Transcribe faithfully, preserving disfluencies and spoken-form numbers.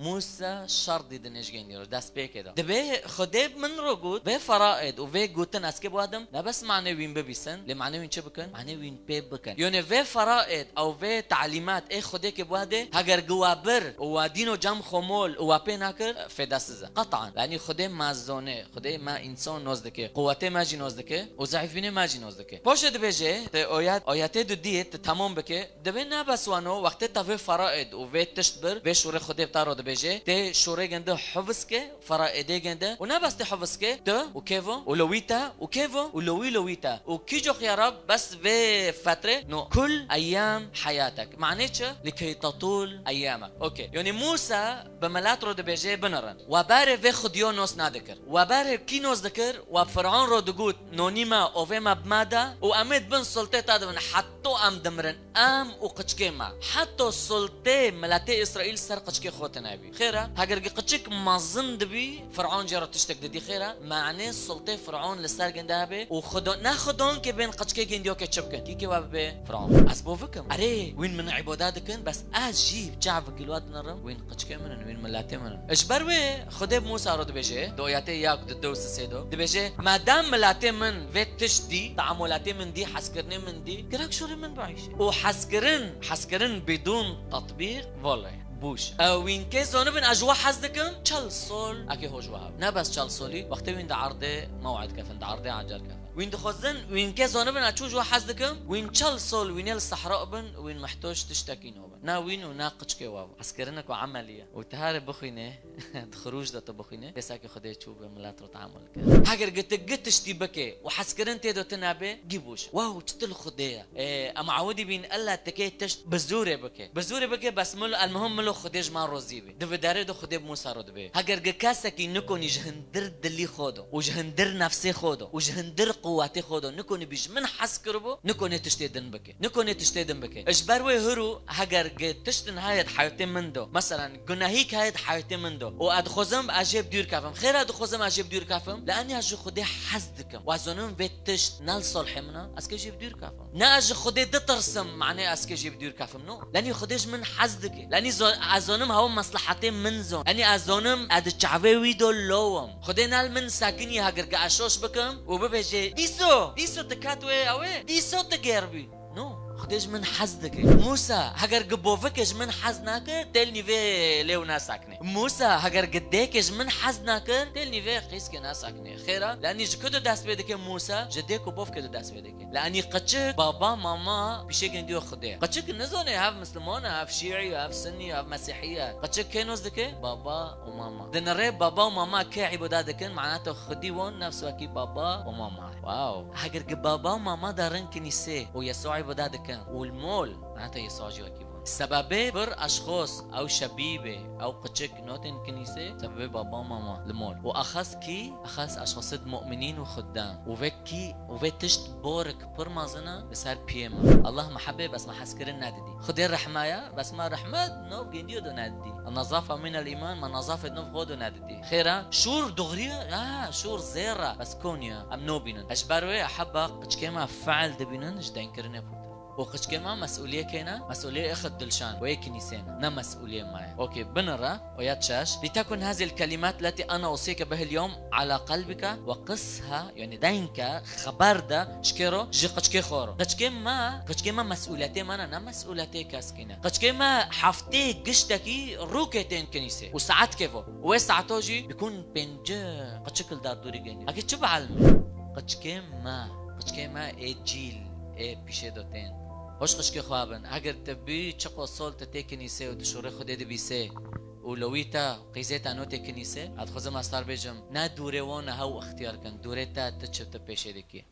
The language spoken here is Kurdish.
Mûsa şer dî di nêjgên dî ro, destpêkê de. Dibê Xwedê min ro got, vê feraid û vê gotin ez kê biwadim, ne bes manê wîn bibîsin, lê manê wîn çi bikin? Manê wîn pê bikin. Yonê vê feraid ew vê talîmat ê Xwedê kê biwadê, heger gi wa bir û wa dîno cem xwe mol û wa pê nakir, fêdesiz e. Qetan. Yanî Xwedê ma zonê, Xwedê ma însan noz dike, quwetê me jî noz dike û zeîfbînê me jî noz dike. Paşê dibêje, te oyat, oyatê du diyê te temam bike, Dibê ne bes wano, wextê te vê feraid û vê tişt bir, vê şûrê Xwedê bi te ro dibêje, tê şûrê gende hifz ke, feraidê gende, û ne bes tê hifz ke, tu û kêvo, û lowî te, û kêvo, û lowî lowî te. Û kî cox ya Rab, bes vê fetrê, no, kul eyyam hayatek. Manê çi? Likey tatûl eyyamek. Okey. Yonî Mûsa bi milet ro dibêje, binirin. We berê vê Xwediyo nos nadikir. We berê kî nos dikir? We Firavun ro digot, nonî me, ovê me bi me de û em ê di bin sultê te de bin, heto em dimirin, em û qiçkê me. Heto sultê miletê Îsraîl ser qiçkê xwe tune bî. Xêr e, heger gi qiçik mezin dibî, Firavun jê re tiştek didî, xêr e. Manê sultê Firavun li ser ginde hebe û Xweda, ne Xwedon ke bên qiçkê gindiyo ke çi bikin. Kî ke we bibe? Firavun. Ez bo vikim. Erê, wîn min îbada dikin, bes ez jî çav gilwa dinarim, wîn qiçkê min in, wîn miletê min in. Ji ber wê Xwedê bi Mûsa re dibêje, di oyatê yak, di du, sisê do, dibêje, madem miletê min vê tişt dî, teamulatê min dî, hezkirinê min dî, gerek şûrê min bieyşe. Û hezkirin, hezkirin bidûn tatbîq, vale, bûş. Ew wîn kê zonibin, ez ji we hez dikim, çel sol, ekê ho ji we heb. Ne bes çel solî, wextê wîn di erdê mew'id kefin, di erdê ecer kefin. Wîn dixwazin, wîn kê zonibin, ez çû ji we hez dikim, wîn çel sol, wîn ê li sehra bin, wîn mehtoc tiştekî nobin. Na wîn û na qiçkê we bû. Hezkirinek û emelî ye. Û tu herê bixwînê, di xirûj de tu bixwînê, kêsekî Xwedê çû vê milet re teamul kir. Heger gi tu gi tiştî bike û hezkirin tê de tune be, gî bûş. Wow, çi til Xwedê ye. Ê, em awidî bîn, ella tikê tişt bi zorê bike. Bi zorê bike, bes mil-, elmuhim milo Xwedê ji me rozî be. Di vê derê de Xwedê bi Mûsa re dibê. Heger gi kesekî nikonî ji hindir dilî xwe de û ji hindir nefsê xwe de û ji hindir quwetê xwe de nikonî bî ji min hez kiribû, nikonê tiştê din bike. Nikonê tiştê din bike. Ji ber wê hiro heger gi tiştin heye di heyatê min de, meselen, gunehîk heye di heyatê min de û ez dixwazim ez jê bi dûr kevim. Xêr e, dixwazim ez jê bi dûr kevim. Li enî ez ji Xwedê hez dikim. Û ez zonim vê tişt ne li salihê min e, ez kê jê bi dûr kevim. Ne ez ji Xwedê ditirsim, manê ez kê jê bi dûr kevim. No. Lenî Xwedê ji min hez dike. Lenî zo-, ez zonim hewa meslehetê min zon. Lenî ez zonim ez di çavê wî do lowim. Xwedê ne li min sekinî heger ke ez şoş bikim û bibêje, dîso, dîso tu ket wê ew ê, dîso tu gêr bî. No, Xwedê ji min hez dike. Mûsa, heger gi bovike ji min hez nakir, têl nîvê lêw nasekne. Mûsa, heger gi dêke ji min hez nakir, têl nîvê qîskê nasekne. Xêra, lenî ji ku de dest pê dike Mûsa? Ji dêk û bovke de dest pê dike. Lanî qiçik, baba, mama, pîşê gendiyo Xwedê. Qiçik nizane hev Misliman e, hev Şîî ye, hev Sunnî ye, hev Mesîhî ye. Qiçik kê noz dike? Baba û mama. Dinirê baba û mama kê îbada dikin? Manata Xwedî won nefs wekî baba û mama. Wow. Heger ki baba û mama darin kinîsê û Yesû îbada dikin û li mol, manata Yesû jî wekî won. Sebebê bir eşxos, ew şebîbê, ew qiçik notên kinîsê, sebebê baba û mama li mol. Û exes kî? Exes eşxosê di mu'minîn û xuddam. Û vek Kî û vê tişt borik pir mezin e li ser piyê me. Allah mehebê bes me hezkirin nedidî. Xwedê rehme ye bes me rehmet nav gendiyo de nedidî. Nezafa min el îman, me nezafet nav xwe de nedidî. Xêra, şûr duxriye, ha, şûr zêr e, bes koniye, em nobînin. Ji ber wê heba qiçkê me feil dibînin ji denkirinê pirtir. Û qiçkê me mesûliyê kê ne? Mesûliyê êxid dilşan wê kinîsê ne, ne mesûliyê me ye. Okey, binire. Oyat şeş. لتكن هذه الكلمات التي أنا أوصيك بها اليوم على قلبك وقسها، yani denke, xeber de, ji kê ro? Ji qiçkê xwe ro. Qiçkê me, qiçkê me mesûletê me ne, ne mesûletê keskî ne. Qiçkê me heftê giştekî rûkê tên kinîsê. Û saet kêvo. Û wê saeto jî bikun pêncî qiçik li derdorî gênî. Eke çi bielmê? Qiçkê me, qiçkê me ê cîl, ê pîşê de tên. Hoş qiçkê xwe bin. Heger te bî çiqo sol te tê kinîsê û tu şûrê Xwedê dibîsê, û lewî te qîzê te notê kinîsê, ez dixwazim ez tar bêjim, ne dûrê wan e hew ixtiyar kin, dûrê te ti çi tu pêşê dikî.